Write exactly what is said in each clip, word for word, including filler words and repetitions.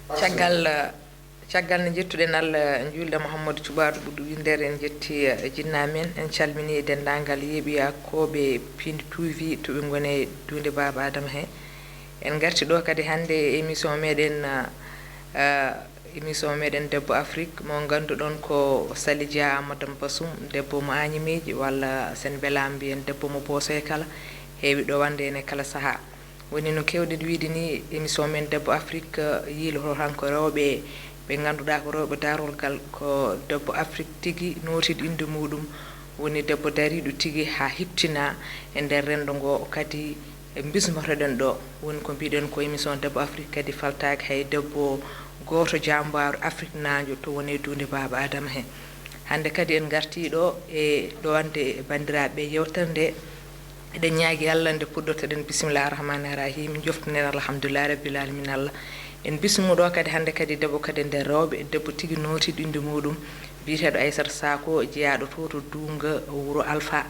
Caggal, caggal nde njettuɗen Allah, njuulɗo Mouhamadou Cuɓaaɗo ɓurɗo winndere, en njetti, eh, jinnaa men, en calminii denndaangal yeeɓiyaankooɓe Pindi T V to ɓe ngoni e duunde Baaba Adama he. En ngarti ɗo kadi hannde e émission meɗen, eh, eh, émission meɗen Debbo Afrique, mo ngannduɗon ko Sali Dia Amadou Bassoum, debbo mo Agnimé ji, walla sen mbelaama mbiyen debbo mo Boosoy kala, heewi ɗowande en e kala sahaa. Woni no keewɗen wiide ni, émission men Debbo Afrique, eh, yiiloto tan ko rewɓe ɓe ngannduɗaa ko rewɓe darorgal, ko debbo Afrique tigi nootiiɗo innde muuɗum, woni debbo dariiɗo tigi haa hiptina e nder renndo ngo. Kadi e bismotoɗen ɗo, woni ko mbiɗen ko émission Debbo Afrique kadi faltaaki hay debbo gooto jaambaaru Afrique naanjo to woni e duunde Baaba Adama he. Hannde kadi en ngartii ɗo e ɗowande banndiraaɓe yewtere nde. Eɗen ñaagi Allah nde puɗɗortoɗen, bisimillahi rahmani rahim, joftuɗen alhamdulillahi rabbil alamin Allah. En bismo ɗo kadi hannde kadi debbo kadi e nder rewɓe, debbo tigi nootiiɗo innde muuɗum, biyeteeɗo Aissata Sacko, jeyaaɗo to to Duunga Wuro Alfa.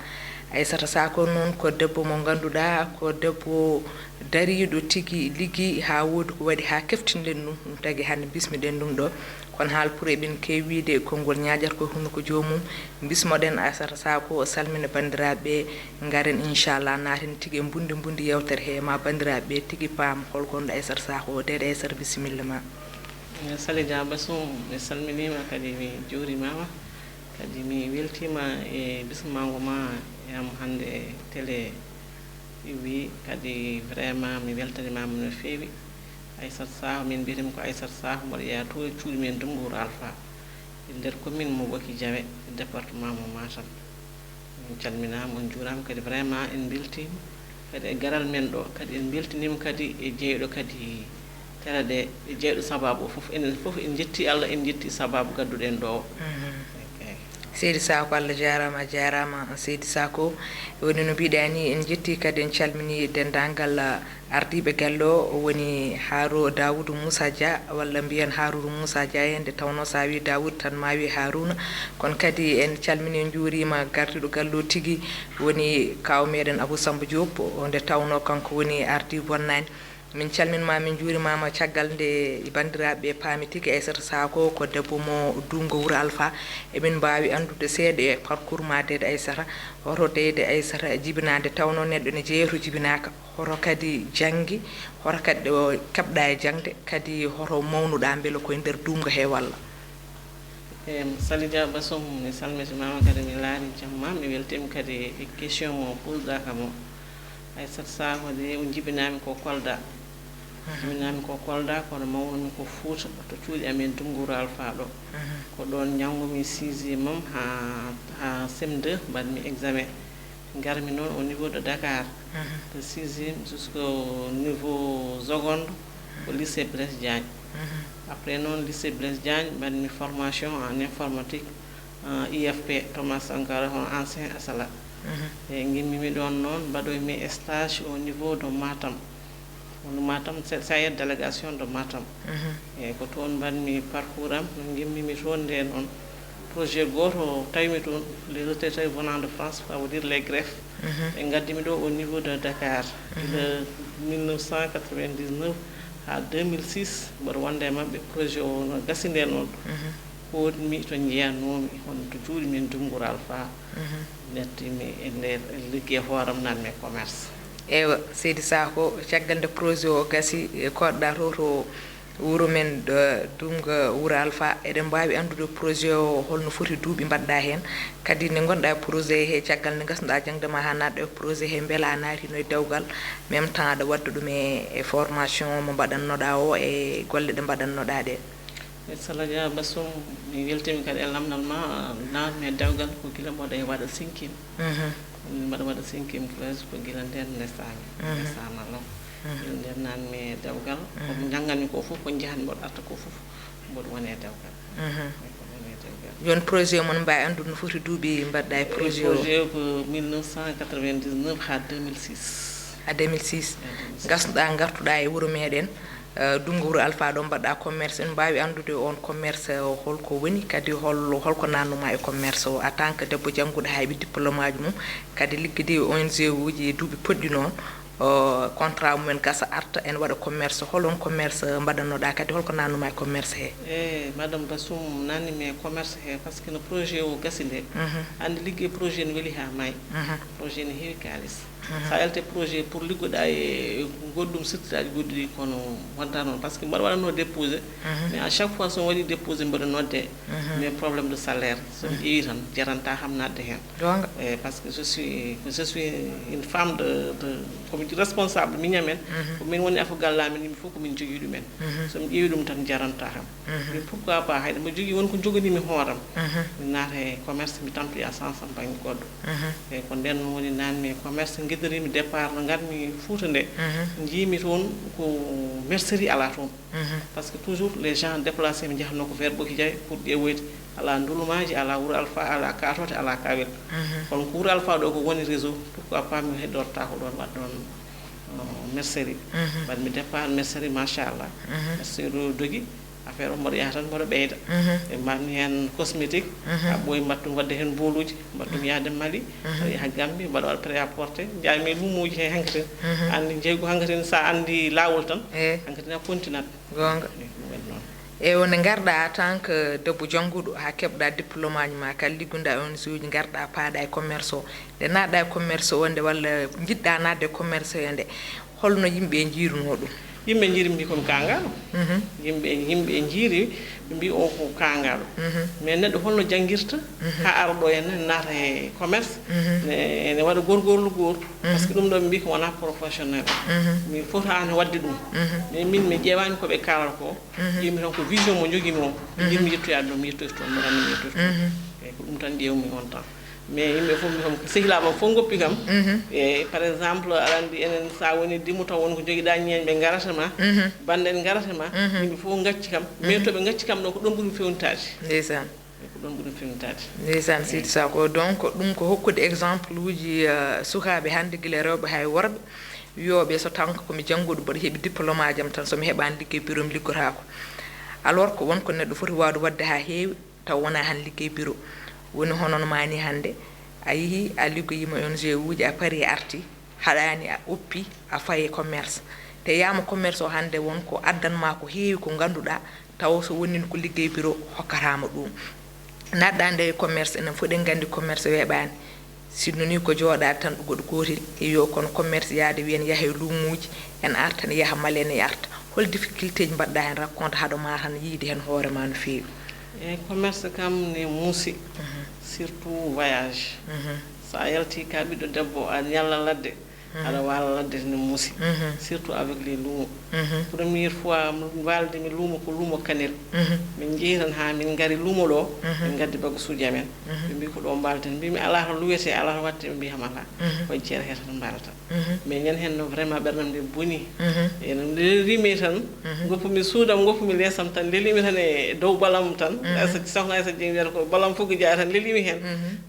Aissata Sacko noon ko debbo mo ngannduɗaa ko debbo dariiɗo tigi, liggii haa woodi ko waɗi haa keftinɗen ɗum, ɗum tagi hannde bismiɗen ɗum ɗo. Kono haal pour eɓen keewi wiide konngol ñaaƴata ko e hunnduko joomum. Bismoɗen Aissata Sacko, salmina banndiraaɓe, ngaren inchallah naaten tigi e mbundi mbundi yewtere he, ma banndiraaɓe tigi paam hol gonɗo Aissata Sacko. Deeɗo Aissata, bisimilla ma. Eh, Sali Dia Bassoum, mi salminiima, kadi mi juurimaama, kadi mi weltiima e bismango ma e am hannde e télé T V, kadi vraiment mi weltanimaama no feewi. Aissata Sacko, min mbiyetee-mi ko Aissata Sacko, mboɗo yeyaa to e cuuɗi men Duunga Wuro Alfa, e nder commune mo Ɓoki Jawe, e département mo Matam. On calminaama, on njuuraama, kadi vraiment en mbeltiima kadi e garal men ɗo, kadi en mbeltiniima kadi e jeyɗo kadi télé ɗe, e jeyɗo sabaabu o fof. Enen fof en njettii Allah, en njettii sabaabu gadduɗen ɗo o. Mhm. Ok. Seydi Sacko, Allah jaaraama, a jaaraama Seydi Sacko. Woni no mbiɗaa ni, en njettii kadi en calminii denndaangal, ah, ardiiɓe galle o, woni Haaruna Daawuda Muusa Dia, walla mbiyen Haaruna Muusa Dia he, nde tawnoo so a wii Daawuda tan ma wii Haaruna. Kono kadi en calminii, en njuuriima gardiiɗo galle o tigi, woni kaaw meɗen Abou Samba Diop, o nde tawnoo kanko woni ardii bonnaani. Min calminiima, min njuurimaama caggal nde banndiraaɓe paami tigi Aissata Sacko ko debbo mo Duunga Wuro Alfa. Emin mbaawi anndude seeɗa e parcours ma, deeɗo Aissata, hoto deeɗo Aissata jibinaa, nde tawnoo neɗɗo ne jeeya to jibinaaka, hoto kadi janngi, hoto kadi ɗo keɓɗaa e jaŋde, kadi hoto mawnuɗaa mbele ko e nder Duunga he walla? Em, Sali Dia Bassoum, mi salmitimaama kadi mi laari jamma, mi weltiima kadi e question mo posɗaa kam o. Aissata Sacko de, o jibinaami ko Kolda. Mhm. Jibinaami ko Kolda, kono mawnumi ko Fuuta, to cuuɗi amen Duunga Wuro Alfa ɗo. Mhm. Ko ɗoon njanngumi sixième am haa, haa C M deux, mbaɗmi examen. Ngarmi noon au niveau de Dakar, mhm, de sixième jusqu'au niveau seconde, ko lycée Blaise Diagne. Mhm. Après noon lycée Blaise Diagne, mbaɗmi formation en informatique, euh, I F P, Thomas Sankara, hono ancien Asala. Mhm. E ngimmimi ɗoon noon, mbaɗoymi stage au niveau de Matam. Hono Matam, c'est, ça y est, délégation de Matam. Mhm. Eeyi, ko toon mbaɗmi parcours am, no ngimmimi toon nde noon. Projet gooto tawimi toon, les retraités venant de France, ça veut dire les greffes. Mhm. Ɓe ngaddimi ɗo au niveau de Dakar. Mhm. Gila mille neuf cent quatre-vingt-dix-neuf haa deux mille six, mboɗo wonda e maɓɓe, projet o no gasi nde noon. Mhm. Koɗmi to njeyanoomi, hono to cuuɗi men Duunga Wuro Alfa. Mhm. Nattiimi e nder liggey hooram, naatmi e commerce. Eywa, Seydi Sacko, caggal nde projet o gasi, e koɗɗa to, to wuro men, eh, Duunga Wuro Alfa, eɗen mbaawi anndude projet o holno foti, duuɓi mbaɗɗa heen? Kadi nde ngonɗa e projet he, caggal nde ngasnuɗa jaŋde ma haa naatɗa e projet he, mbela a naatino e dewgal, même temps aɗa wadda ɗum e, e formation mo mbaɗannoɗa o, e golle ɗe mbaɗannoɗa ɗe? E Sali Dia Bassoum, mi weltiima kadi e lamndal ma, naatmi e dewgal ko gila mboɗo e waɗa cinquième. Mhm. Mboɗo waɗa cinquième classe ko gila ndeen ndesaami. Mhm. Ndesaama ɗo. Mhm. Gila ndeen naatmi e dewgal. Mhm. Ko mo njannganmi ko fof, ko njahanmi mboɗo arta ko fof, mboɗo woni e dewgal. Mhm. Ko woni e dewgal. Jooni projet mon, mbaawi anndude no foti duuɓi mbaɗɗa e projet o? Projet o ko mille neuf cent quatre-vingt-dix-neuf haa deux mille six. Haa deux mille six. Haa deux mille six. Ngasnuɗa, ngartuɗa e wuro meɗen. Eh, Duunga Wuro Alfa ɗo mbaɗɗa commerce, en mbaawi anndude on commerce o holko woni, kadi hol-, holko naatnuma e commerce o en tant que debbo jannguɗo haa heɓi diplôme aji mum, kadi liggodii e O N G uji e duuɓi poɗɗi noon, O contrat mumen gasa arta, en waɗa commerce. Holon commerce mbaɗannoɗa, kadi holko nannuma e commerce he? E madame Bassoum, nannimi e commerce he, parce que no projet o gasi nde, andi ligge projet ne weli ha maayi. Projet ne heewi kaalis. Sa yalte projet pour liggoɗa e goɗɗum, sirtitaji goɗɗi ɗi, kono wonta noon, parce que mbaɗa waɗanno déposé. Mais à chaque fois somi waɗi déposé mbaɗa nodde. Mais problème de salaire, somi ƴeewi tan jaranta kam nadde hen. Gonga. E parce que je suis je suis une femme de de komi responsable miñamen. Ko min woni afo gallamen, yimɓe fof ko min jogii ɗumen. Somi ƴeewi ɗum tan jaranta kam. Min pourquoi pas, hayde mbo jogii won ko joganimi hooram, mi naata e commerce, mi tampi à sansam bangge goɗɗo. E ko nden woni nanmi e commerce, guidorimi départ no ngarmi Fouta nde. Jiimi toon ko mercerie ala toon. Parce que toujours les gens déplacés mi jahatno ko vers Ɓoki Jaawe pour ƴeewoyde. Ala ndulumaji, ala Wuro Alpha, ala Katote, ala Kawel. Kono ko Wuro Alpha ɗo ko woni réseau, pourquoi pas mi heddorta ko ɗon waɗ ɗon mercerie. Mbaɗmi départ mercerie, machallah. Mercerie o dogi. Affaire o mboɗo yaha tan mboɗo ɓeyda. Ɓe mbatmi heen cosmétique. A ɓooyi mbattum wadde heen booluuji, mbattum yahde Mali. Aɗa yaha Gambi, mbaɗa waɗa prêt à porter, njaymi luumuuji he hankatin. Anndi njeeygu hankatin, so a anndi laawol tan, hankatin a continat. Goonga. Ɗum waɗi noon. E wonde ngarɗa en tant que debbo jannguɗo, haa keɓɗa diplôme aji ma, kala liggoɗa e O N G uji, ngarɗa paaɗa e commerce o. Nde naatɗa e commerce o nde, walla njiɗɗa naatde e commerce o nde, holno yimɓe njiiruno ɗum? Yimɓe njiiri mbi komi kaangaɗo. Yimɓe yimɓe njiiri ɓe mbi o ko kaangaɗo. Mais neɗɗo holno janngirta haa ara ɗo, en naata e commerce, ne ne waɗa gorgorlu gootu. Parce que ɗum ɗo ɓe mbi ko wona professionnel. Mi fotaani waɗde ɗum. Mais min mi ƴeewaani ko ɓe kaalata ko. Ƴeewmi tan ko vision mo njogimi o. Njiɗmi yettoyaade ɗo, mi yettoyta toon, mi ranni mi yettoyta toon. Eyi, ko ɗum tan ƴeewmi on temps. Mais yimɓe fof mbi kam, sehilaaɓe am fof ngoppi kam. E par exemple, aɗa anndi enen, so a woni dimo taw won ko njogiɗa, ñeeñɓe ngarata ma, bannda'en ngarata ma, yimɓe fof ngacci kam. Mais to ɓe ngacci kam ɗo, ko ɗon ɓuri fewnitaade. Ndeysaan. Ko ɗon ɓuri fewnitaade. Ndeysaan, Sidi Sako. Donc ɗum ko hokkude exemple uji, eh, sukaaɓe hannde, gila rewɓe hay worɓe, wiyooɓe so tan ko mi jannguɗo, mboɗo heɓi diplôme aji am tan, so mi heɓaani liggey bureau mi liggotaako. Alors ko won ko neɗɗo foti waawde waɗde haa heewi, taw wonaa han liggey bureau. Woni hono no maani hannde, a yehii, a liggoyiima O N G uji, a parii, a artii, haɗaani, a oppi, a fayi e commerce. Te yaama commerce o hannde, won ko addan ma ko heewi ko ngannduɗaa, taw so wonino ko liggey bureau hokkataama ɗum. Naatɗa nde e commerce, enen fof eɗen nganndi commerce weeɓaani. Sinno ni ko jooɗaade tan ɗo goɗɗo gootel, iyo, kono commerce yaade wiyen yaha e luumuuji, en arta, ne yaha Mali, en arta. Hol difficulté ji mbaɗɗa heen rencontre haɗo ma tan yiide heen hoore ma no feewi? Eyi, commerce kam ne muusi, surtout voyage. So a yaltii ka ɓiɗɗo debbo, a ñalla ladde, aɗa waala ladde, ne muusi, surtout avec les luumo. Première fois mbaalde mi luumo ko luumo Kanel. Min njehi tan haa min ngari luumo ɗo, min ngaddi bagasuuji amen. Ɓe mbi ko ɗo mbaalten. Mbimi alaa to luwetee, alaa to waɗtee, ɓe mbi kam alaa. Koye jeere he tan mbaalata. Mais ñande heen no vraiment ɓerdam nde boni. Ene lelimi tan, ngoppumi suudam, ngoppumi leesam tan, lelimi tan e dow balam tan. Aysa, sokhna Aysa Dieng wiyata ko balam fof ko jeyaa tan, lelimi heen.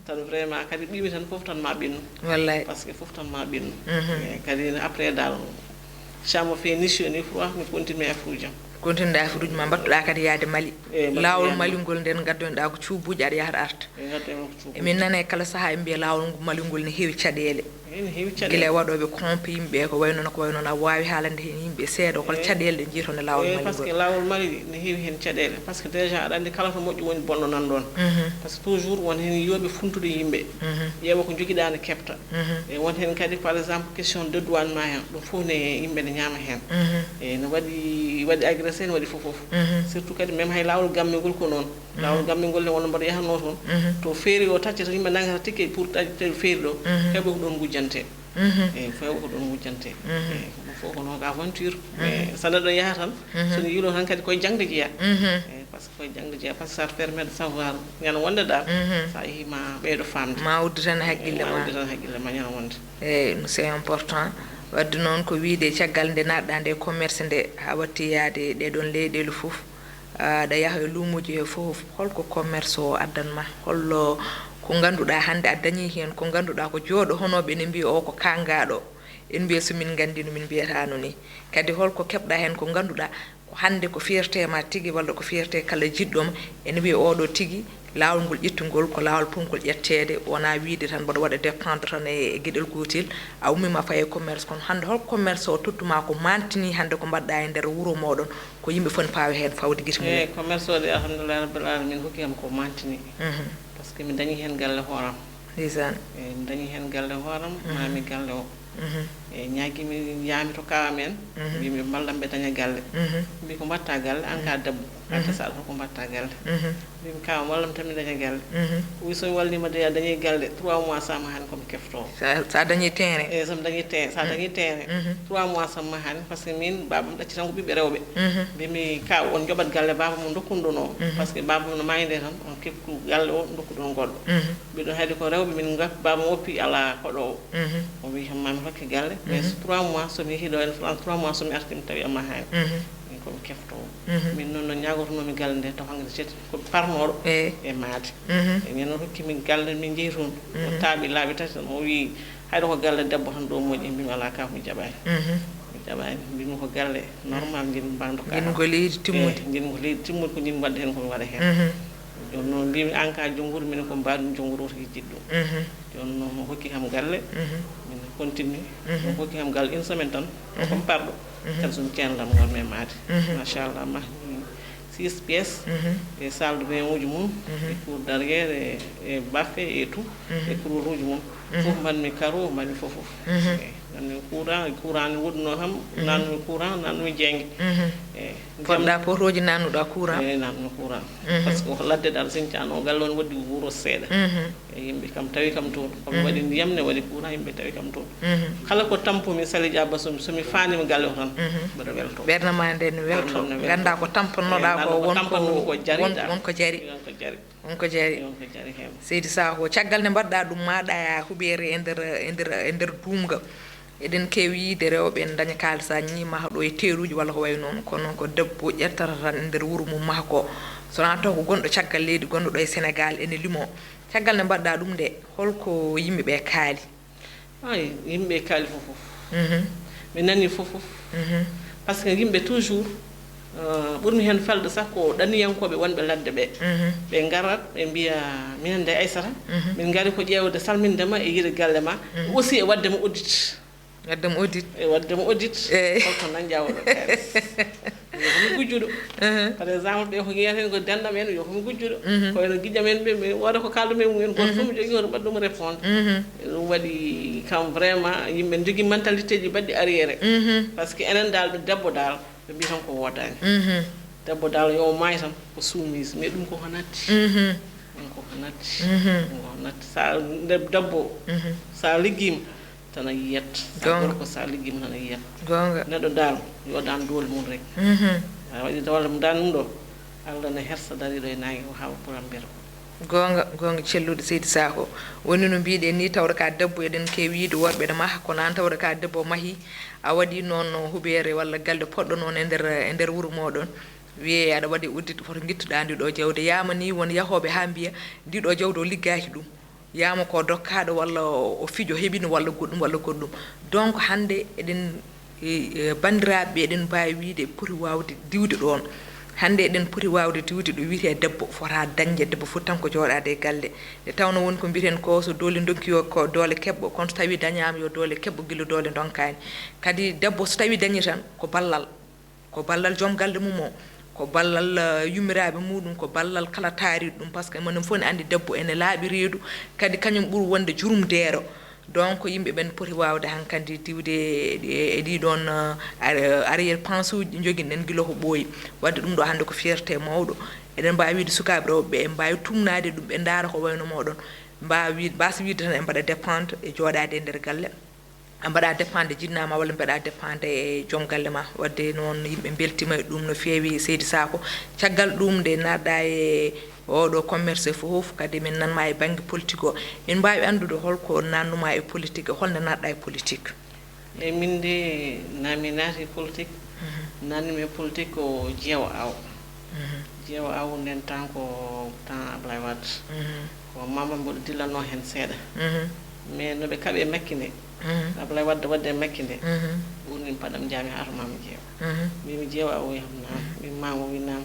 Tan vraiment kadi ɓiymi tan fof tan ma ɓennu. Wallay. Parce que fof tan ma ɓennu. E kadi après dal, so mi fini ni, mi continue affaire uji am. Continue affaire uji ma, mbattuɗa kadi yaade Mali. Eyi, mbattu yaade Mali. Laawol Mali ngol nden, ngaddoynoɗa ko cuubuuji, aɗa yaha aɗa arta. Eyi, ngaddoymi ko cuubuuji. Emin nana e kala sahaa ɓe mbiya laawol ngol Mali ngol ne heewi caɗeele. Eyi, ne heewi caɗeele. Gila e waɗooɓe compte yimɓe, ko wayno no, ko wayno no, a waawi haalande heen yimɓe seeɗa hol caɗeele ɗe njiytonoo laawol Mali ngol? Eyi, parce que laawol Mali ne heewi heen caɗeele, parce que déjà aɗa anndi kala to moƴƴo woni bonɗo nan ɗoon. Parce que toujours won heen yiyooɓe funtude yimɓe, ƴeewa ko njogiɗaa ne keɓta. E won heen kadi par exemple question de douane ma heen, ɗum fof ne yimɓe ne ñaama heen. E ne waɗi, waɗi agressé, ne waɗi fof fof. Surtout kadi même hay laawol Gammel ngol ko noon. Laawol Gammel ngol ne wonno mboɗo yahatnoo toon. To feeri o taccata, yimɓe nanngata ticket pour taƴde feeri ɗo, heɓa ko ɗoon ngujjantee. Eyi, feewa ko ɗoon ngujjantee. Eyi, ko ɗum fof ko noon ko aventure. Mais so neɗɗo yaha tan, so ne yiiloo tan kadi koye jaŋde jeyaa. Eyi, parce que koye jaŋde jeyaa, parce que ça te permet de savoir ñande wonde dal, so a yehii ma ɓeydo faamde. Ma udditan haqqille ma. Ma udditan haqqille ma ñande wonde. Eyi, c'est important. Wadde noon ko wiyde caggal nde naatɗa nde commerce nde, haa watti yaade ɗee ɗoon leyɗeele fof, aɗa yaha e luumuuji he fof, holko commerce o addan ma? Holno ko ngannduɗaa hannde a dañii heen, ko ngannduɗaa ko jooɗo honooɓe ene mbiya o ko kaangaɗo, en mbiya so min nganndino min mbiyataano ni. Kadi holko keɓɗa heen ko ngannduɗaa ko Hannde ko fierté ma tigi, walla ko fierté kala jiɗɗo ma, ene wiya oɗo tigi, laawol ngol ƴettugol ko laawol pongol ƴetteede, wonaa wiyde tan mboɗo waɗa dépendre tan e, e geɗel gootel, a ummii ma fayi e commerce, kono hannde hol commerce o tottuma ko mantini hannde ko mbaɗɗa e nder wuro moɗon, ko yimɓe foti paawe heen fawde gite mum? Eeyi, commerce o de, alhamdulillahi rabbil alamin, hokki kam ko mantini. Mhm. Parce que mi dañi heen galle hooram. Ndeysaan. Eeyi, mi dañi heen galle hooram, mhm, maami galle o. Mhm. E ñaagimi, yaami to kaawa men, mhm, mbimi mballami ɓe daña galle. Mhm. Mbi ko mbatta galle, an ka, mhm, debbo, an ka, mhm, saɗa ko mbatta galle. Mhm. Mbimi kaawa wallam tan mi daña galle. Mhm. Wi so mi wallima de a dañi galle, trois mois sama han komi kefto. Sa, sa dañi terrain. E so mi dañi terrain, sa, mhm, dañi terrain. Mhm. Trois mois sama han, parce que min babam ɗacci tan ko ɓiɓɓe rewɓe. Mhm. Mbimi kaawa on joɓat galle baba mo dokkun ɗon o. Mhm. Parce que baba mo no mayde tan, on keftu galle o dokku ɗon goɗɗo. Mhm. Mbiɗo hayde ko rewɓe min ngak baba mo oppi ala koɗo. Mhm. O wi kam mami hokke galle, mais, mhm, trois mois somi yehi ɗo en France, trois mois somi arti mi tawi amma hani. Mhm. Min komi keftowo. Mhm. Min noon no ñagotonomi galle nde to hannde jeti ko parnoɗo, eyi, e maade. Mhm. E min noon hokki min galle min jehi toon. O, mhm, taaɓi laabi tati tan o wi hayɗo ko galle debbo tan ɗo moƴƴi, mbimi ala ka mi jaɓani. Mhm. Mi jaɓani, mbimi ko galle normal ngel mbando ka. Ngel ko leydi timmude. Eyi, ngel ko leydi timmude ko ngel waɗde heen komi waɗa heen. Mhm. Jooni noon mbimi an ka jonngude min ko mbaɗum jonngude woto ki jiɗɗo. Mhm. Jooni noon mo hokki kam galle, mhm, min continue. Mhm. Mo hokki kam galle une semaine tan, mhm, ko parɗo. Mhm. Kadi so mi ceenlam ngon mi e maade. Mhm. Machallah, mahmi six pièces, mhm, e salle de bain uji mum, mhm, e cour d'arrière, e, e bafe e tout, mhm, e cour uji mum. Mhm. Fof mbanmi carreau, mbanmi fof fof. Mhm. Eyi, mbanmi courant, courant ne woɗɗuno kam, mhm, nanmi courant, nanmi jenge. Mhm. Eyi. Poɗɗa potoji nannuɗa courant? Eyi, nanmi courant. Mhm. Parce que ko ladde dal sincano galle on waddi wuro seeɗa. Mhm. E yimɓe kam tawi kam toon. Komi, mhm, waɗi ndiyam ne waɗi courant, yimɓe tawi kam toon. Mhm. Kala ko tampomi Sali Dia Bassoum, somi fanima galle o tan, mhm, mbeɗa welto. Ɓernde ma nde ne welto. Ɓernde ne welto. Ganda ko tamponnoɗa, eyi, ko won ko, won ko jari. Won ko jari. Won ko jari. Won ko jari heen. Seydi Sakho, caggal nde mbaɗɗa ɗum, maɗa huɓeere e nder, e nder, e nder duumga. Eɗen keewi yiyde rewɓe ene ndaña kaalis, a ñi maha ɗo e teeruuji walla ko wayi noon, kono ko debbo ƴettata tan e nder wuro mum maha ko. So wonaa taw ko gonɗo caggal leydi, gonɗo ɗo e Sénégal, ene limo. Caggal nde mbaɗɗa ɗum nde, holko yimɓe ɓe kaali? Ay, yimɓe kaali fof fof. Mhm. Ɓe nani fof fof. Mhm. Parce que yimɓe toujours, euh, ɓurmi heen falde sax ko ɗanniyankooɓe wonɓe ladde ɓe. Mhm. Ɓe ngarat, ɓe mbiya, "Minen de Aissata, mhm, min ngari ko ƴeewde salminde ma e yiɗde galle ma, mhm, aussi e waɗde ma audit." Waɗde ma audit. E waɗde ma audit. Eyi. Holto nan jawɗo kaalis? Yo ko mi gujjuɗo. Mhm. Par exemple, ɓe ko ngiyaten ko denɗam en, yo ko mi gujjuɗo. Mhm. Ko eno gijjam en ɓe, mi wooda ko kaldu men mumen, goto fof, mhm, mi jogii hoto mbaɗ ɗum répondre. Mhm. Ɗum waɗi kam vraiment, yimɓe ne jogii mentalité ji baɗɗi arriéré. Mhm. Parce que enen dal, ɓe debbo dal, ɓe mbiya tan ko woodaani. Mhm. Debbo dal yo maayi tan ko soumise, mais ɗum ko honatti. Mhm. Ɗum ko honatti. Mhm. Ɗum ko honatti. Sa, nde debbo, mhm, sa liggima, tan a yiyat. Sa, goonga, gorko sa liggima tan a yiyat. Goonga. Neɗɗo dal, yo dan doole mum rek. Mhm. A waɗi doole mum dan ɗum ɗo, Allah ne hersa dariɗo e nangue o hawa pour ambere o. Goonga, goonga celluɗo Seydi Sakho. Woni no mbiɗen ni, tawde ka debbo eɗen keewi yiyde worɓe ene maha, kono an tawde ka debbo mahi, a waɗi noon huɓeere walla galle poɗɗo noon e nder, e nder wuro moɗon. Wiye aɗa waɗi audit, foto ngittuɗa ndi ɗo jawdi. Yama ni won yahooɓe ha mbiya ndi ɗo jawdi o liggaaki ɗum. Yama ko dokkaaɗo walla o, o fijo heɓino walla goɗɗum walla goɗɗum. Donc hannde eɗen, e, e, banndiraaɓe ɓe eɗen mbaawi wiyde poti waawde diwde ɗoon. Hannde eɗen poti waawde diwde ɗo wiyetee debbo fota dañde, debbo foti tan ko jooɗaade e galle. Nde tawnoo woni ko mbiyeten ko so doole ndonki yo ko doole keɓɓo, kono so tawii dañaama yo doole keɓɓo gila doole ndonkaani. Kadi debbo so tawii dañii tan ko ballal. Ko ballal joom galle mum o, ko ballal, eh, yummiraaɓe muɗum, ko ballal kala taariiɗo ɗum, parce que minen fof ne anndi debbo ene laaɓi reedu, kadi kañum ɓuri wonde jurumdeero. Donc yimɓe ɓen poti waawde hankadi diwde e, e, e ɗii ɗoon, eh, ar-, arrière pensée uji ɗi njoginɗen gila ko ɓooyi. Wadde ɗum ɗo hannde ko fierté mawɗo. Eɗen mbaawi wiide sukaaɓe rewɓe ɓe, en mbaawi tumnaade ɗum, ɓe ndaara ko wayno moɗon. Mbaawa wiide, mbasa wiide tan en mbaɗa dépendre e jooɗaade e nder galle. A mbaɗa dépendre jinnaa ma walla mbaɗa dépendre e joom galle ma. Wadde noon yimɓe mbeltiima e ɗum no feewi, Seydi Sakho. Caggal ɗum nde naatɗa e oɗo commerce fof, kadi min nanma e bannge politique o. Min mbaawi anndude holko naatnuma e politique, holnde naatɗa e politique? E min de, na mi naati politique, mhm, naatnumi e politique ko jeewa awo. Mhm. Jeewa awo nden temps ko temps Ablaye Wade. Mhm. Ko Mama mboɗo dillanno heen seeɗa. Mhm. Mais no ɓe kaɓi e Makki nde, mhm, Ablaye Wade waɗde e Makki nde, mhm, Ɓurnim paɗam jaami haa to maama jeewa. Mhm. Mbimi jeewa o wi ham naam. Mbimi maama wi naam.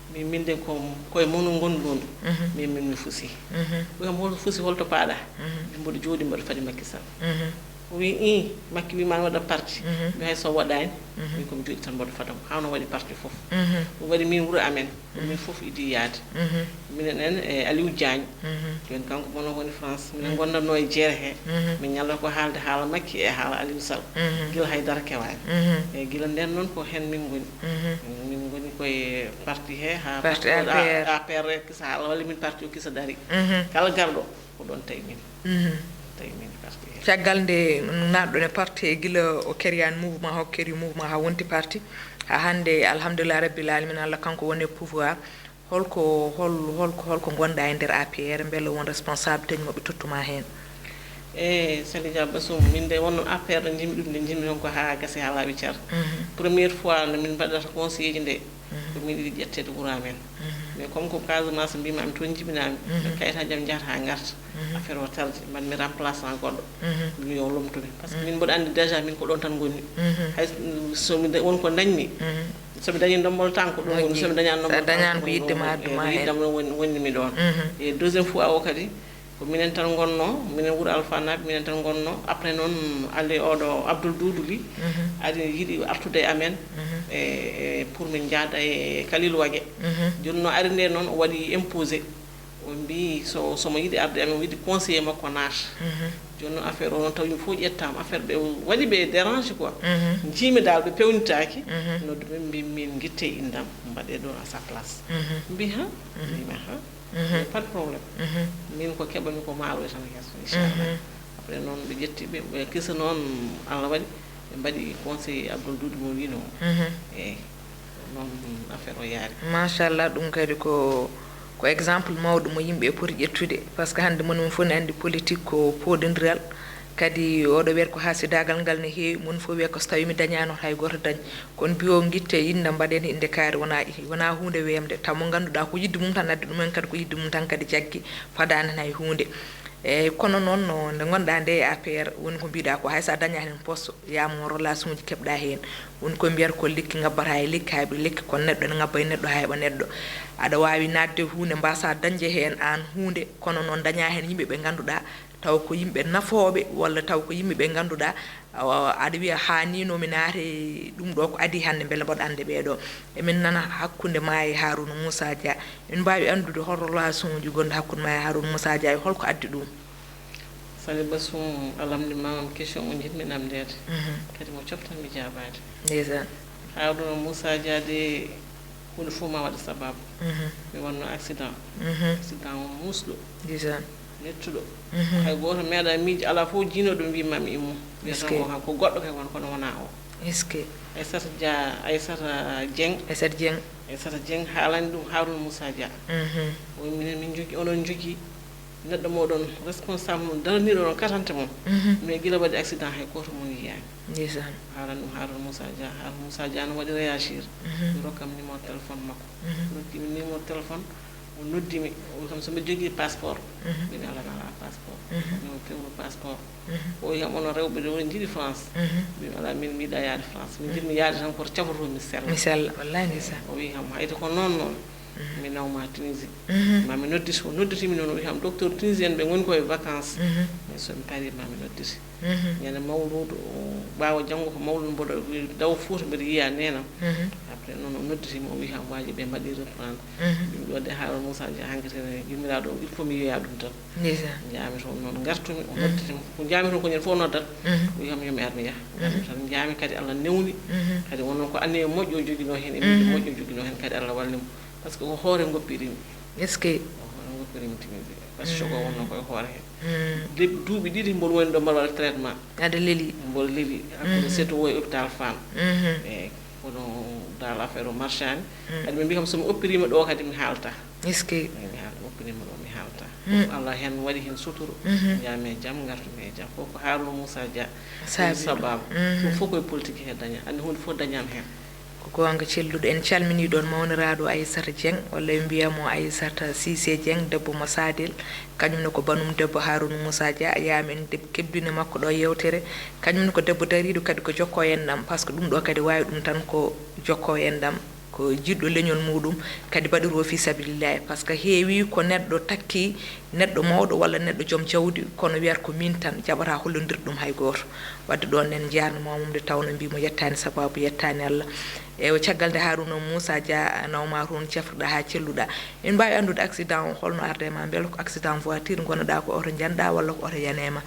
Mbimi min de ko koye mono ngonɗon. Mhm. Mbimi min mi fusi. Mhm. Wi ham hol fusi holto paaɗa. Mhm. Mbimi mboɗo jooɗi mboɗo faɗi Macky Sall. Mhm. O wi i Macky wi ma waɗa parti. Mhm. Mi hay so waɗani. Mhm. Min komi jooɗi tan mboɗo fadam hawno waɗi parti fof. Mhm. O waɗi min wuro amen. Min fof idi yaade. Mhm. Minen en e Aliou Diagne. Mhm. Joni kanko bono woni France. Minen mhm. Gondanno e jeere he. Mhm. Min ñalla ko haalde haala Makki e haala Aliou Sall. Mhm. Gila haydara kewani. Mhm. E gila nden noon ko hen min ngoni. Mhm. Min ngoni koye parti he ha parti A P R. A P R kisa haala walla min parti o kisa dari. Mhm. Kala garɗo ko ɗon tawi min. Mhm. Tawi min parti he. Caggal nde naatɗon e parti he gila o keriyani mouvement o keri mouvement ha wonti parti ha hande alhamdulillah rabbil alamin Allah kanko woni e pouvoir. Holko hol holko holko ngonɗa e nder A P R mbele won responsable teñ moɓe tottuma hen? E Sali Dia Bassoum min de wonno A P R ɗo jimi ɗum nde jimi ɗon ko ha gasi ha laaɓi car. Mhm. Première fois no min mbaɗata conseiller ji nde mhm. Ko min ɗiɗi ƴetteede wuro amen. Mhm. Mais comme ko Casamance mbima mi toon jibinami mhm. Kayitaji am jahata ha garta. Mhm. Affaire o tardi mbaɗmi remplacement goɗɗo. Mhm. Mbimi yo lomtumi par ce que mhm. Min mboɗo andi déjà min ko ɗon tan gonmi. Mhm. Hay somi won ko dañmi. Mhm. Somi dañi ndombol tan ko ɗum woni somi dañani ndombol dañani ko yiddema adduma hen yiddam ɗon woni wonni mi ɗon. Mhm. E deuxième fois o kadi ko minen tan gonno minen wuro alfanaɓe minen tan gonno après noon ali oɗo abdoul doudou li mhm. Ari yiɗi artude e amen mhm. E pour min jaada e kalil wage mhm. Joni no ari nde noon o waɗi imposé. O mbi so somo yiɗi arde amen o yiɗi conseiller makko naata. Mhm. Joni noon affaire o noon tawi yimɓe fof ƴettama affaire ɓe waɗi ɓe dérange quoi. Mhm. Jiimi dal ɓe pewnitaki mhm. Noddu ɓe mbi min guitte indam mbaɗe ɗon à sa place mhm. Mbi ha mhm. Mbimi ha mhm. Pas de problème mhm. Min ko keɓami ko maaro e tan yesso inchallah mhm. Après noon ɓe ƴetti ɓe ɓe kisa noon Allah waɗi ɓe mbaɗi conseiller abdoul doudou mo wino mhm. Eyyi. Noon affaire o yaari. Machallah ɗum kadi ko ko exemple mawɗo mo yimɓe e poti ƴettude par ce que hannde moni mum fof ne anndi politique ko poodondiral kadi oɗo wiyata ko hasidagal ngal ne heewi moni fof wiya ko so tawi mi dañano hay goto dañ kono mbiyo guitte inna mbaɗen inde kaari wona wona hunde weemde taw mo ngannduɗa ko yidde mum tan addi ɗumen kadi ko yidde mum tan kadi jaggi fadani hen hay hunde. Eyyi kono noon no nde gonɗa nde e A P R woni ko mbiɗa ko hay sa dañani hen poste yamo relation uji keɓɗa hen woni koye mbiyata ko lekki ngabbata e lekki hayɓe lekki kono neɗɗo ne ngabba e neɗɗo hayɓa neɗɗo aɗa wawi nadde hunde mbasa dañde hen an hunde kono noon daña hen yimɓe ɓe ganduɗa taw ko yimɓe nafoɓe walla taw ko yimɓe ɓe ganduɗa aɗa wiya ha ni nomi naate ɗum ɗo ko adi hande beele mboɗo ande ɓeɗo emin nana hakkude ma e haruna moussa dia emin mbawi andude hol relation uji gonɗo hakkude ma e haruna moussa dia e holko addi ɗum? Sali Bassoum a lamndima am question mo njiɗmi namndeede. Mhm. Kadi mo coftanmi jaabaade. Ndeysaan. Haruna Moussa Dia de huunde fof ma waɗa sababu. Mhm. Mi wonno accident. Mhm. Accident o muusɗo. Ndeysaan. Mettuɗo. Mhm. Hay gooto meeɗa miiji alaa fof jiinooɗo mbiima mi immo. Wiyata ko goɗɗo kay won kono wonaa o. Est-ce que? Aissata Dia Aissata Dieng. Aissata Dieng. Aissata Dieng haalani ɗum Haruna Moussa Dia. Mhm. O wi minen min njogii onon njogii. Neɗɗo moɗon responsable mon daraniɗo on katante mon. Mhm. Mais gila waɗi accident hay goto mon yiyani. Ndeysaan. Haalan ɗum haalan moussa dia haalan moussa dia no waɗi réagir. Mhm. Mi rokkam numéro téléphone makko. Mhm. Rokkimi numéro téléphone o noddimi o kam somi jogui passeport. Mhm. Min ala mi ala passeport. Mhm. Min fewru passeport. Mhm. O wi kam onon rewɓe de oɗon jiiɗi france. Mhm. Min ala min miɗa yaade france min jiɗmi yaade tan koto cafotomi sella mi sella wallahi ndeysaan. O wi kam hayde ko noon noon. Mhm. Mi nawma Tunisie. Mhm. Ma mi noddito, nodditimi noon o wi kam docteur tunisien ɓe ngoni koye vacance. Mhm. Mais somi pari ma mi nodditi. Mhm. Ñande mawludu ɓawo janngo ko mawludu mboɗo daw fouta mbeɗa yiya nenam. Mhm. Après noon o nodditimi o wi kam waji ɓe mbaɗi reprendre. Mhm. Ɗum ɗo de haala moussa dia hankkatene yummiraɗo il faut mi yiya ɗum tan. Ndeysaan. Njaami toon noon ngartumi o noddi tan ko njaami toon ko ñande fof noddat. Mhm. O wi kam yomi ar mi yaha ngarmi tan njaami kadi allah newni. Mhm. Kadi wonno ko anniye moƴƴo o joginoo heen e miijo moƴƴo o joginoo heen kadi allah walli mo par ce que ko hoore ngoppirimi. Est ce que? Ko hoore ngoppirimi tigi tigi par ce que o wonno koye hoore heen. Duuɓi ɗiɗi mboɗo woni ɗo mbaɗa waɗa traitement. Aɗa leli. Mboɗo leli hakkude seto o e hôpital femme. Eyyi. Kono dal affaire o marchani. Kadi ɓe mbi kam somi oppirima ɗo kadi mi haalta. Est ce que? Mi haalta oppirima ɗo mi haalta. Fof allah hen waɗi hen suturu. Jaami e jaam gartumi e jaam fof ko haruna moussa dia. Sabi sababu ɗum fof koye politique he daña andi hunde fof dañama hen. Ko goonga celluɗo. En calminii ɗoon mawniraaɗo Aissata Dieng, walla en mbiya mo Aissata Cissé Dieng, debbo mo Sadel. Kañum ne ko banum debbo Harouna Moussa Dia, yaama en deb-, kebbine makko ɗo yeewtere. Kañum ne ko debbo dariiɗo kadi ko jokkoo enɗam, par ce que ɗum ɗo kadi waawi ɗum tan ko jokkoo enɗam, ko jiɗɗo leñol muɗum, kadi baɗiroo fi sabilillahi. Par ce que heewi ko neɗɗo takki, neɗɗo mawɗo walla neɗɗo joom jawdi, kono wiyata ko miin tan, jaɓataa hollondirde ɗum hay gooto. Wadde ɗoon en njaarniima mo, nde tawnoo mbii mo yettaani sabaabu, yettaani Allah. Eywa, caggal nde Harouna Moussa Dia nawmaa toon, cafruɗaa haa celluɗaa. En mbaawi anndude accident o holno arde ma? Mbele ko accident voiture ngonnoɗaa, ko oto njanɗaa walla ko oto yane ma?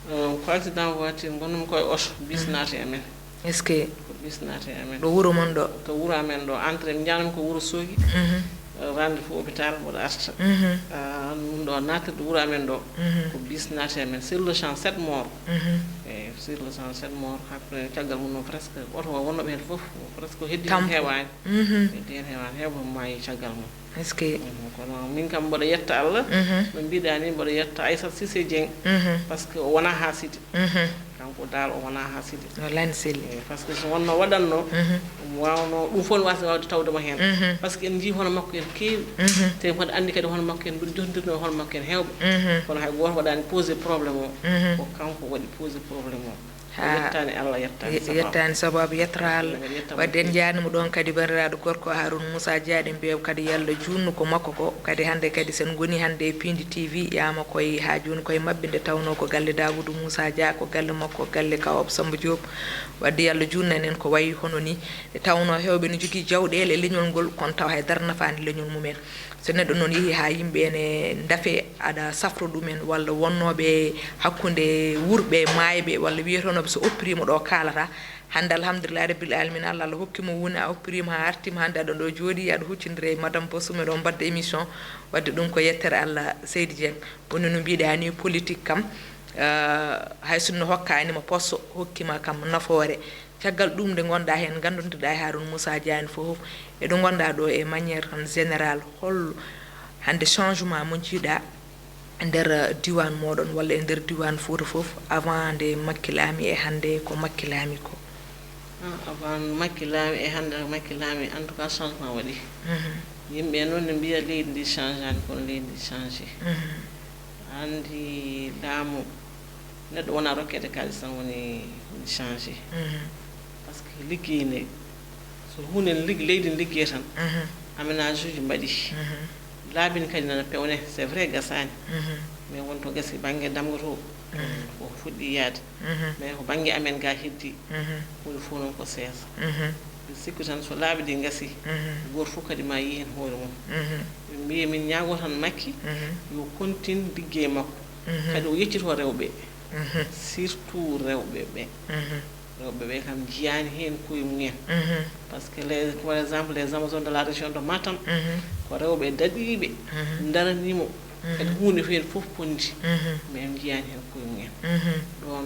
Eh, ko accident voiture, ngonnomi ko e oto, bis naati e amen. Est-ce que Ko bis naati e amen. Ɗo wuro mon ɗo? To wuro amen ɗo, entrée, mi njanami ko Wuro Soogi. Mhm. Eh, rendez-vous hôpital, mboɗo arta. Mhm. Ah, ɗum ɗo naatirde wuro amen ɗo, mhm, ko bis naati e amen. Sur le champ, sept morts. Mhm. Eh, sur le champ, sept morts. Hakkunde caggal mum noon, presque oto o wonnooɓe heen fof, presque ko heddi heen heewaani. Mhm. Heddi heen heewaani, heewɓe maayi caggal mum. Est-ce que Mhm. Kono min kam mboɗo yetta Allah. Mhm. No mbiɗa ni, mboɗo yetta Aissata Cissé Dieng. Mhm. Par ce que o wonaa haasidi. Mhm. Kanko daal o wonaa haasidi. Wallahi no selli. Eh, par ce que so wonno waɗatno, mhm, ɗum waawno, ɗum fof ne waasde waawde tawde mo heen. Mhm. Par ce que en njii hono makko en keewi. Mhm. Te mboɗo anndi kadi hono makko en mbiɗo jotondirno hono makko en heewɓe. Mhm. Kono hay gooto waɗaani posé problème o. Mhm. Ko kanko waɗi posé problème o. Haa. Yettaani Allah, yettaani sabaabu. Yettaani sabaabu, yettata Allah. Yettaama. Wadde en njaarniima ɗoon kadi banndiraaɗo gorko Harouna Moussa Dia, eɗen mbiya kadi yo Allah juutnu ko makko ko. Kadi hannde kadi so en ngonii hannde e Piindi T V, yaama koye haa jooni koye maɓɓe, nde tawnoo ko galle Daawuudu Moussa Dia, ko galle makko, galle Kaw Abou Samba Diop. Wadde yo Allah juutnan en ko wayi hono nii. Nde tawnoo heewɓe ne njogii jawɗeele e leñol ngol, kono tawa hay dara nafaani leñol mumen. So neɗɗo noon yehii haa yimɓe ene ndafe, aɗa safra ɗumen, walla wonnooɓe hakkunde wuurɓe e maayɓe, walla wiyetenooɓe so oppiriima ɗo kaalata. Hannde, alhamdulillahi rabbil alamina, Allah, Allah hokki mo woni, a oppiriima haa artiima hannde, aɗa ɗo jooɗii, aɗa huccondira e Madame Bosso, meɗon mbaɗda émission. Wadde ɗum ko yettere Allah, Seydi Dieng. Woni no mbiɗa ni, politique kam, eh, hay sinno hokkaani ma poste, hokkii ma kam nafoore. Caggal ɗum, nde ngonɗaa heen, nganndondirɗaa e Harouna Moussa Dia en fof, e ɗo ngonɗaa ɗo e manière tan générale, hol hannde changement mo njiiɗaa e nder diiwaan mooɗon walla e nder diiwaan Fuuta fof, avant nde Makki laami e hannde ko Makki laami ko? Ah, avant Makki laami e hannde ko Makki laami, en tout cas, changement waɗi. Mhm. Yimɓe noon ne mbiya leydi ndi changeaani, kono leydi ndi changé. Mhm. Anndi laamu neɗɗo wonaa rokkeede kaalis tan woni, woni changé. Mhm. Par ce que liggey ne, so huunde ne ligg-, leydi ne liggey tan, mhm, aménage uji mbaɗi. Mhm. Laabi ne kadi nana pewne, c'est vrai, gasaani. Mhm. Mais won to gasi bannge Damga to, mhm, ko fuɗɗi yaade. Mhm. Mais ko bannge amen ga heddi. Mhm. Huunde fof noon ko seesa. Mhm. Mbiɗo sikki tan so laabi ɗi ngasi, mhm, gooto fof kadi ma yii heen hoore mum. Mhm. Min mbiya min ñaagoo tan Makki, mhm, yo continue liggey makko. Mhm. Kadi o yeccito rewɓe. Mhm. Surtout rewɓe ɓe. Mhm. Rewɓe ɓe kam njiyaani heen koye mumen. Mhm. Par ce que les, par exemple, les Amazones de la région de Matam, mhm, ko rewɓe daɗiiɓe, mhm, ndaranii mo. Mhm. Kadi huunde heen fof ponndi. Mhm. Mais en njiyaani heen koye mumen. Mhm. Ɗoon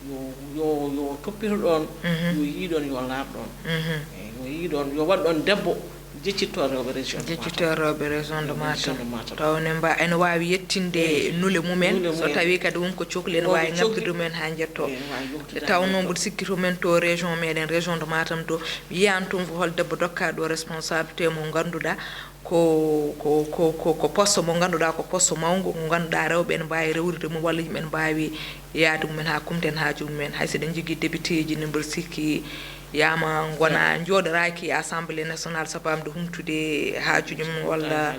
yo, yo, yo toppito ɗoon, mhm, yo yii ɗoon, yo laar ɗoon. Mhm. Eey, yo yii ɗoon, yo waɗ ɗoon debbo jeccitto rewɓe région de Matam. Jeccitto rewɓe région de Matam. Région de Matam. Taw ne mba-, ene waawi yettinde, eey, nule mumen, nule mumen, so tawii kadi won ko cokli, ene waawi ŋabbirde mumen haa njettoo. Eey, ene waawi yottude. Nde tawnoo mboɗo sikki to men to région meɗen, région de Matam to, mi yiyaani toon fof hol debbo dokkaaɗo responsabilité mo ngannduɗaa, ko, ko, ko, ko, ko poste mo ngannduɗaa, ko poste mawngo, mo ngannduɗaa rewɓe ene mbaawi rewrude mum, walla yimɓe ene mbaawi yaade mumen haa kumten haaju mumen. Hay so eɗen njogii député ji ne, mboɗo sikki yaama ngona, njooɗoraaki Assemblée nationale, sabaamde humtude haajuuji mum, walla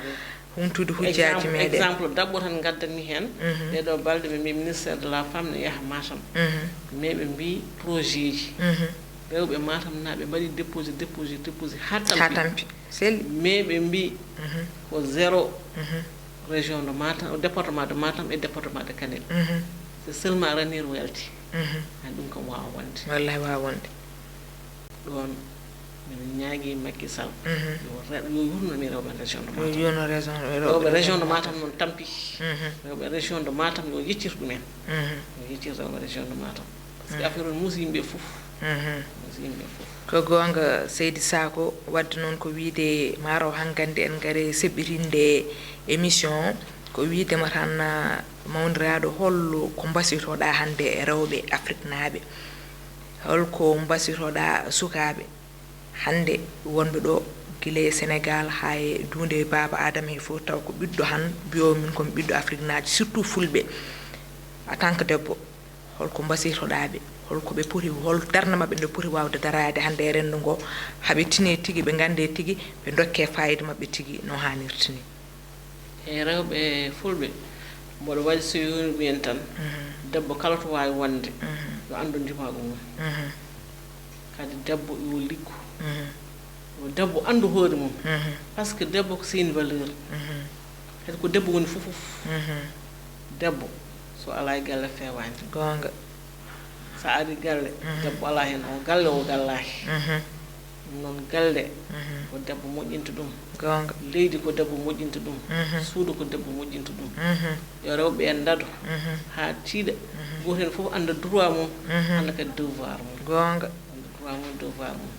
humtude hujjaaji meɗen. Exemple, exemple daɓɓo tan ngaddanmi heen. Mhm. Ɗee ɗoo balɗe, ɓe mbii ministère de la femme ne yaha Matam. Mhm. Mais ɓe mbii projet ji. Mhm. Rewɓe Matam naa ɓe mbaɗi déposé, déposé, déposé haa tampi. Haa tampi. Selli. Mais ɓe mbii, mhm, ko zéro, mhm, région de Matam, département de Matam et département de Kanel. Mhm. C'est seulement Raneer o yalti. Mhm. Haa ɗum kam waawa wonde. Wallahi waawa wonde. Ɗoon, miɗen ñaagii Macky Sall, mhm, yo re-, yo yurno min rewɓe région de Matam. Yo yurno région, rewɓe région de Matam noon tampi. Mhm. Rewɓe région de Matam yo yeccir ɗumen. Mhm. Yo yeccir rewɓe région de Matam. Par ce que, mhm, affaire on muusi yimɓe fof. Mhm. Muusi yimɓe fof. Ko goonga, Seydi Sako. Wadde noon, ko wiyde maaro hanngannde en ngare seɓɓitinde émission o, ko wiydema tan, mawniraaɗo, holko mbasiytoɗaa hannde e rewɓe Afriknaaɓe? Holko mbasiytoɗaa sukaaɓe? Hannde wonɓe ɗo gila e Sénégal haa e duunde baaba Adama he fof, taw ko ɓiɗɗo han mbiyo min ko mi ɓiɗɗo Afriknaajo, surtout fulɓe. En tant que debbo, holko mbasiytoɗaa ɓe? Holko ɓe poti, hol darnde maɓɓe nde poti waawde daraade hannde e renndo ngo, haa ɓe tine tigi, ɓe nganndee tigi, ɓe ndokkee faayiida maɓɓe tigi no haanirta ni? E rewɓe fulɓe, mboɗo waɗi so yoni mumen tan, debbo kala to waawi wonde, yo anndu ndimaagu mum. Kadi debbo yo liggo. Yo debbo anndu hoore mum. Parce que debbo ko c'est une valeur. Kadi ko debbo woni fof fof. Debbo so alaa e galle feewaani. Goonga. So a ari galle, debbo alaa heen, o galle o gallaaki. Noon galle ko debbo moƴƴinta ɗum. Goonga. Leydi ko debbo moƴƴinta ɗum. Suudu ko debbo moƴƴinta ɗum. Yo rewɓe en ndado haa tiiɗa. Gooto heen fof annda droit mum, annda kadi devoir mum. Goonga. Annda droit mum, devoir mum.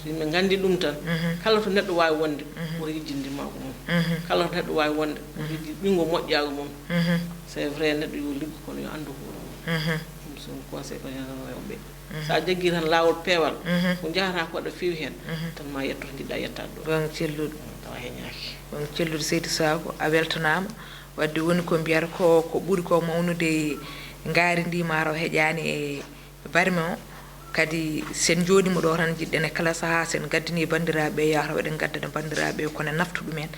So yimɓe nganndi ɗum tan, kala to neɗɗo waawi wonde, woto yejjit ndimaagu mum. Kala to neɗɗo waawi wonde, woto yejjit ɓinngo moƴƴaagu mum. C'est vrai, neɗɗo yo liggo, kono yo anndu hoore mum. Ɗum so conseil ko heen rewɓe. So a jaggii tan laawol peewal, ko njahata ko aɗa feewi heen, tan ma yetto to njiɗɗa yettaade ɗo. Goonga celluɗo. Tawa heñaaki. Goonga celluɗo Seydi Sako, a weltanaama. Wadde woni ko mbiyata ko, ko ɓuri ko mawnude ngaari ndi maaro heƴaani e barme o. Kadi sen njooɗiima ɗo tan, njiɗɗen e kala sahaa sen ngaddanii banndiraaɓe ɓe, yahata eɗen ngaddana banndiraaɓe ɓe, kono naftu ɗumen.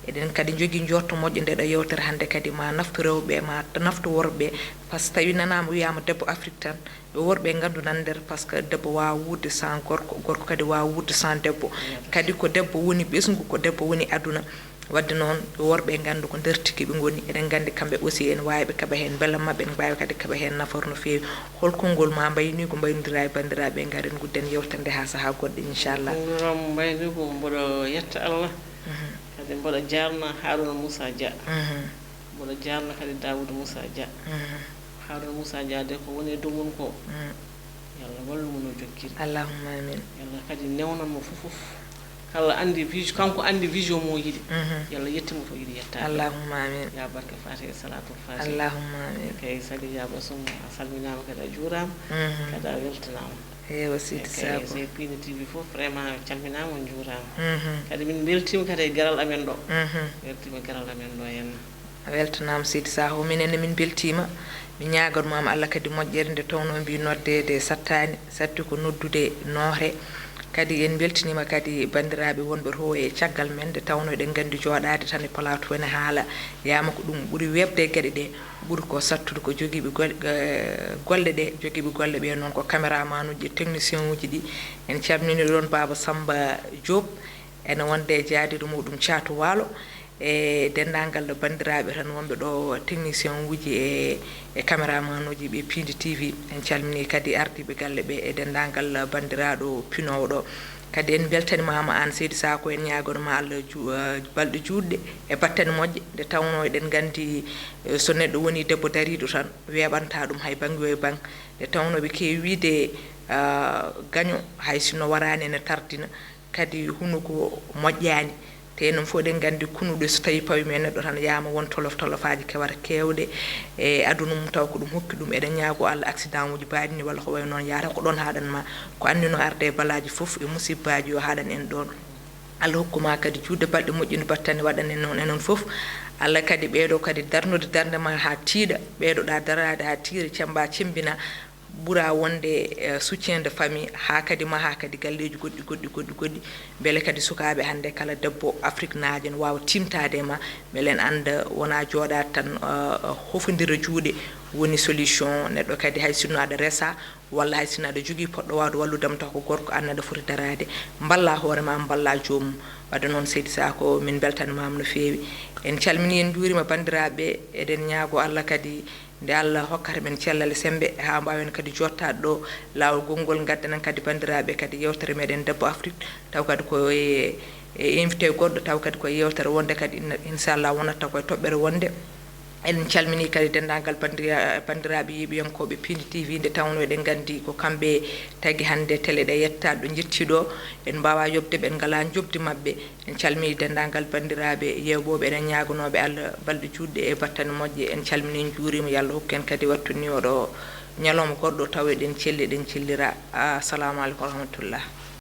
Eɗen kadi njogii njorto moƴƴo nde ɗo yewtere hannde kadi ma naftu rewɓe, ma naftu worɓe, par ce que tawi nanaama wiyaama debbo Afrique tan, yo worɓe nganndu nan nder, par ce que debbo waawa wuurde sans gorko, gorko kadi waawa wuurde sans debbo. Kadi ko debbo woni ɓesngu, ko debbo woni aduna. Wadde noon, yo worɓe nganndu ko nder tigi ɓe ngoni. Eɗen nganndi kamɓe aussi ene waawi ɓe kaɓa heen belamma, ɓe mbaawi kadi kaɓa heen nafoore no feewi. Hol konngol ma mbayni ko mbaynodira e banndiraaɓe, ngaren ngudden yewtere nde haa sahaa goɗɗo, inchallah. Konngol am mbayni ko mboɗo yetta Allah, kadi mboɗo jaarna Haruna Moussa Dia. Mboɗo jaarna kadi Daouda Moussa Dia. Haruna Moussa Dia de ko woni e dow mum ko. Yo Allah wallu mo no jokkiri. Allahumma amin. Yo Allah kadi newnan mo fof fof. Kala anndi vision, kanko anndi vision mo yiɗi. Yo Allah yettin mo to yiɗi yettaade. Allahumma amin. Ya barke Fatiha e Salatul Fatiha. Allahumma amin. Kay Sadiya Basum, a salminaama kadi a juuraama. Kadi a weltanaama. Ewa, Seydi Sako. Kay Pini T V fof, vraiment, calminaama, on juuraama. Kadi min mbeltiima kadi e garal amen ɗo. Mbeltiima garal amen ɗo henna. A weltanaama, Seydi Sako. Minen ne min mbeltiima. Min ñaaganmaama Allah kadi moƴƴere, nde tawnoo mbi noddeede sattaani, satti ko noddude noote. Kadi en mbeltiniima kadi banndiraaɓe wonɓe to e caggal men, nde tawnoo eɗen nganndi jooɗaade tan e plateau ene haala yaama ko ɗum ɓuri weeɓde e geɗe ɗe, ɓuri ko sattude ko jogiiɓe gol-, eh, golle ɗe, jogiiɓe golle ɓe noon ko caméraman uji e technicien uji ɗi. En calminii ɗoon Baaba Samba Diop, ene wonde e jaaduɗo muɗum Caatu Waalo. E denndaangal banndiraaɓe tan wonɓe ɗo, technicien uji e, e caméraman uji ɓe Pindi T V, en calminii kadi ardiiɓe galle ɓe e denndaangal banndiraaɗo pinoowo ɗo. Kadi en mbeltanimaama aan Seydi Sako, en ñaaganma Allah ju-, eh, balɗe juutɗe e battane moƴƴe, nde tawnoo eɗen nganndi, eh, so neɗɗo woni debbo dariiɗo tan, weeɓanta ɗum hay bannge yo e bannge. Nde tawnoo ɓe keewi wiyde, ah, gaño hay sinno waraani ene tardina. Kadi hunuko moƴƴaani. Te enen fof eɗen nganndi kunuɗo so tawi pawiima e neɗɗo tan yaama won tolof tolofaaji kewata keewɗe e aduna mum taw ko ɗum hokki ɗum. Eɗen ñaago Allah accident uji baaɗi ni walla ko wayi noon yaata ko ɗoon haaɗan ma. Ko anndino arde e balaaji fof e musibbaaji yo haaɗan en ɗoon. Allah hokkuma kadi juutde balɗe moƴƴude battane waɗan en noon enen fof. Allah kadi ɓeydo kadi darnude darnde ma haa tiiɗa, ɓeydoɗa daraade haa tiiɗa, cemmba cemmbina. Ɓura wonde, eh, soutien de famille, haa kadi maha kadi galleeji goɗɗi, goɗɗi, goɗɗi, goɗɗi. Mbele kadi sukaaɓe hannde kala debbo Afriknaajo ne waawa tiimtaade e ma, mbele en annda wona jooɗaade tan, eh, hofondira juuɗe woni solution. Neɗɗo kadi hay sinno aɗa resa, walla hay sinno aɗa jogii poɗɗo waawde wallude ma taw ko gorko, aan aɗa foti daraade, mballa hoore ma, mballa joomum. Wadde noon Seydi Sako, min mbeltanimaama no feewi. En calminii, en njuuriima banndiraaɓe, eɗen ñaago Allah kadi nde Allah hokkata men cellal e semmbe, haa mbaawen kadi jottaade ɗo laawol gonngol, ngaddanen kadi banndiraaɓe kadi yeewtere meɗen Debbo Afrik, taw kadi ko e, e invité goɗɗo, taw kadi ko e yeewtere wonde kadi, inna-, inchallah wonata ko e toɓɓere wonde. Eɗen calmini kadi denndaangal banndira-, banndiraaɓe yeeɓiyankooɓe Pindi T V, nde tawnoo eɗen nganndi ko kamɓe tagi hannde tele ɗe yetta ɗo njetti ɗo, en mbaawaa yoɓde ɓe, en ngalaa njoɓdi maɓɓe. En calmini denndaangal banndiraaɓe yeewɓooɓe, eɗen ñaaganooɓe Allah balɗe juutɗe e battane moƴƴe. En calmini, en njuuriima, yo Allah hokku en kadi wattu ni oɗo ñalawma goɗɗo taw eɗen celli, eɗen cellira. Assalamu aleykum wa rahmatullah.